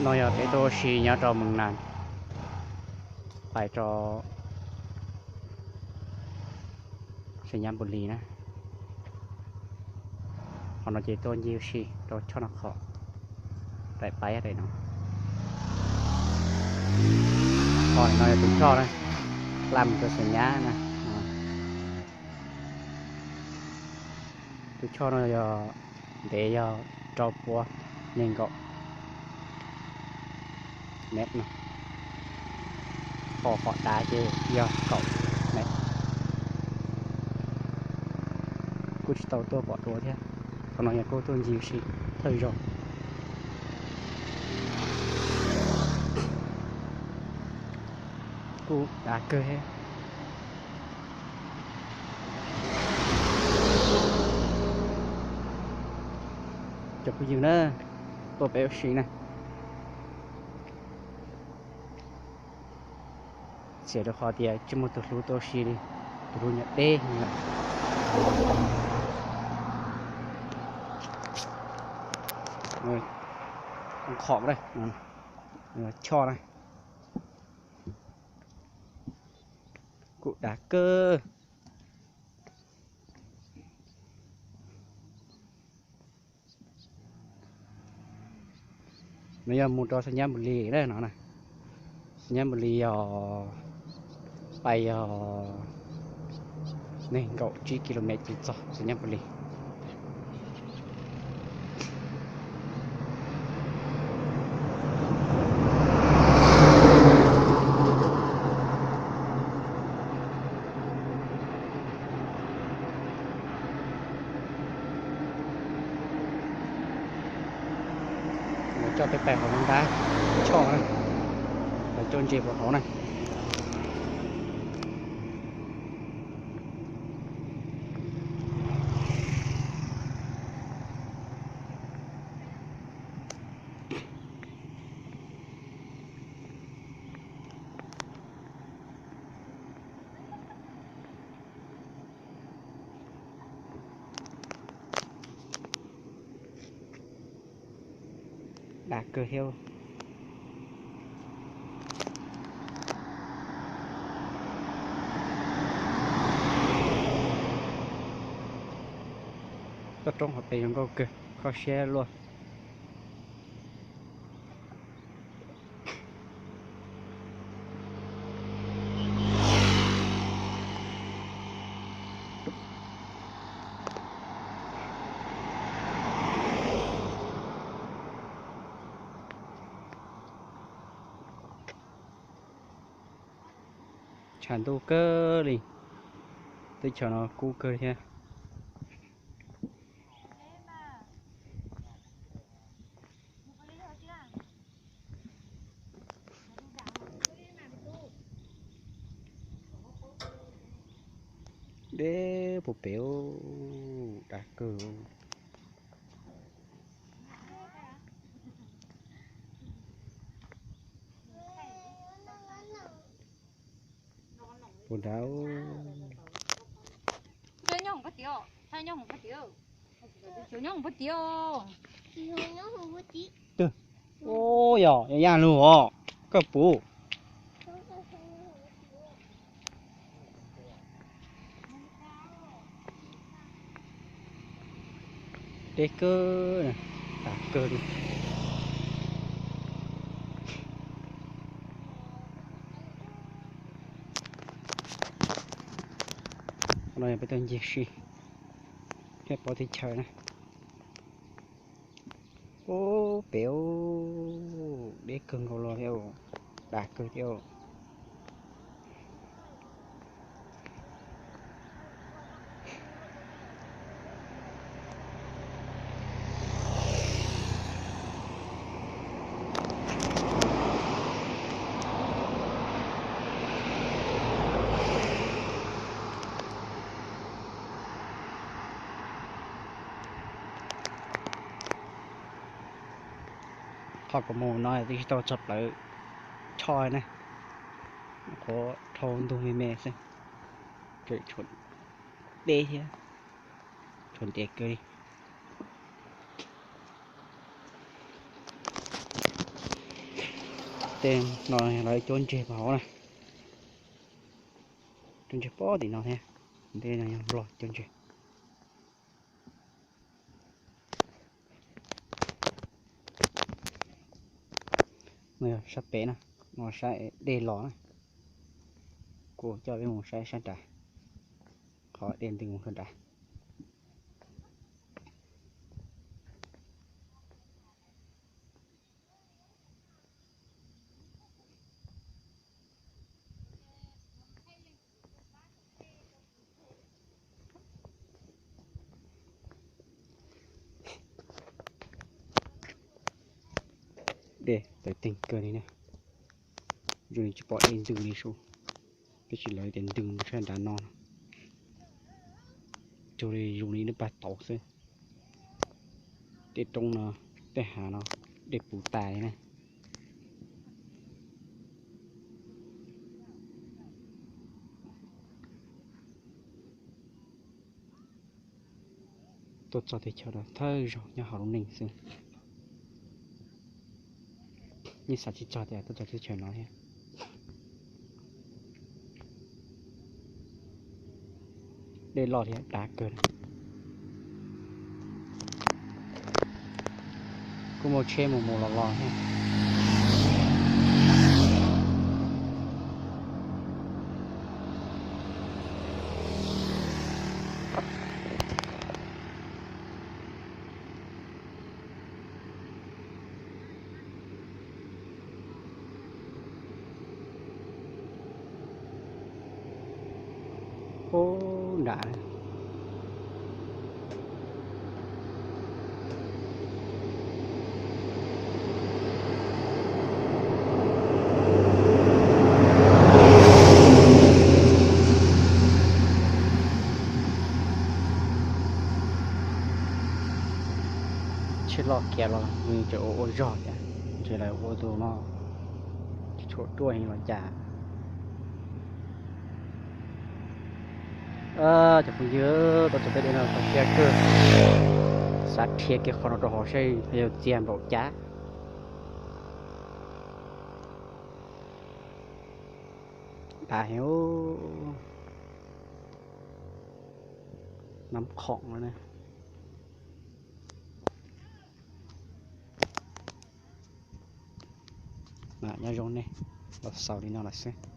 No yog peb tuaj ua si nyob rau Moos Nas, pais rau Xais Nyab Npus Lis na. Qhov no ces tuaj ncig ua si rau choj no qhov daim paib daim no. Qhov no yog tus choj na, laj mus rau Xais Nyab na. Tus choj no yog ntev yog rau puav nees nkaum mev no, ho qhov dav ces yog kaum mev. Kuj tsis tau tuaj pom dua thiab, qhov no yog kuj tuaj ncig ua si thawj zaug. Kuj dav kawg thiab. Cov phooj ywg na, tuaj peb ua si na. Txiav rau qhov tias tsis muaj tus hlub tuaj ua si li, tus hlub nyob deb heev lawm. Qhov na, choj na, kuj dav kawg. No yog mus rau Xais Nyab Npus Lis na no na. Xais Nyab Npus Lis yog pais yog nees nkaum tsib kilomev ces txog Xais Nyab Npus Lis. Lawv coj peb pais hauv no nrab choj na, lawv coj ntses puag hauv na. Dav kawg thiab. Toj roob hauv pes zoo nkauj kawg, kho siab luaj. Tshav ntuj kawg li, teb chaws no kub kawg thiab. Deb puag pem, dav kawg. Puag nrad. Twg? Ub, yog yaj lug os, koj puv. Deb kawg, tas kawg li. No yog peb tuaj ncig si thiab pom teb chaws na. Ub, pem, deb kawg nkaus los thiab, dav kawg thiab. Qhov kuv mus no twb tsis tau txog plawv choj na, qhuav dhau ntug me me xwb, tseem tshuav deb thiab, tshuav ntev kawg li. Tej no lawv cuab ntseg puag hauv na. Cuab ntseg pob tim no thiab. Tej no yog nplog cuab ntseg. No yog sab pem na, no sab dej los na. Kuv coj peb mus saib sab nrad, qhov dej ntws mus sab nrad. Dej tawm teeg kawg li na. Zoo li tsis pom dej ntws li sub. Tab sis lawv tias ntws mus sab nrad no. Cuag li zoo li lub pag tauv xwb. Tej roob no, tej hav no dej puv tas li na. Tuaj txog teb chaws no thawj zaug nyob hauv lub neej xwb. Yeej xav tsis txog tias tuaj txog teb chaws no thiab. Dej loj thiab dav kawg. Kuj muaj tsheb mus mus los los thiab. Ub nram. Tsheb loj kiag los nws tseem ua ua zog thiab, ntshe lawv ua tus no tsis tshua ruaj heev los cas. Cov phooj ywg, tuaj txog peb dej no kho siab kawg. Xav dhia kiag qhov no rau hauv saib yog txias npaum cas. Dav heev. Nab khoom no na. Nyob zoo nej, los xaus li no lawm xwb.